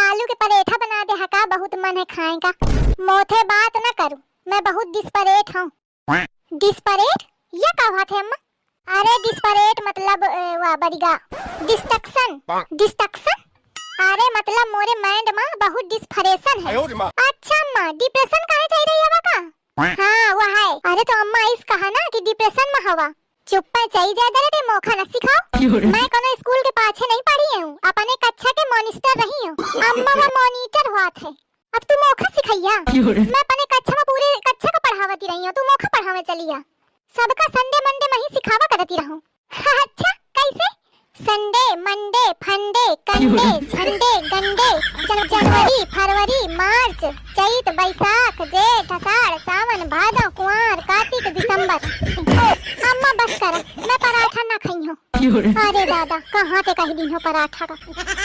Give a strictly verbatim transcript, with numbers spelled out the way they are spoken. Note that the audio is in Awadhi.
आलू के परेठा बना दे हका, बहुत मन है खाए का। मोथे बात न करू, मैं बहुत डिस्परेट हूँ। डिस्परेट? ये का बात है अम्मा? अरे डिस्परेट मतलब, ए, वा बरिगा, डिस्ट्रक्शन। डिस्ट्रक्शन? अरे मतलब मोरे माइंड मा बहुत डिस्परेशन है। अच्छा अम्मा, डिप्रेशन काहे चाहिए रही हवा का? हाँ, वो है। अरे तो अम्मा इस कहा ना कि डिप्रेशन मा हवा। चुप्पे चई जा दे रे, मोखा न सिखाओ। मैं कोनो स्कूल के पाछे नहीं पढ़ी हूँ, अपने कक्षा के मॉनिस्टर रही हूँ। अम्मा वो मॉनिटर हुआ थे। अब तू मोखा सिखैया? मैं अपने कक्षा मा पूरे कक्षा का पढ़ावती रही हूँ, तू मोखा पढ़ावे चली आ। सबका संडे मंडे मा ही सिखावा करती रहूँ। अच्छा, कैसे? संडे, मंडे, फंडे, कंडे, झंडे, गंडे, जन-, जनवरी, फरवरी, मार्च, चैत, बैसाख, जेठ, आषाढ़, सावन, भादो, कुआर, कार्तिक, दिसंबर। अम्मा बस कर, मैं पराठा ना खाई हूँ। अरे दादा, कहाँ ते कही दिन हो पराठा का?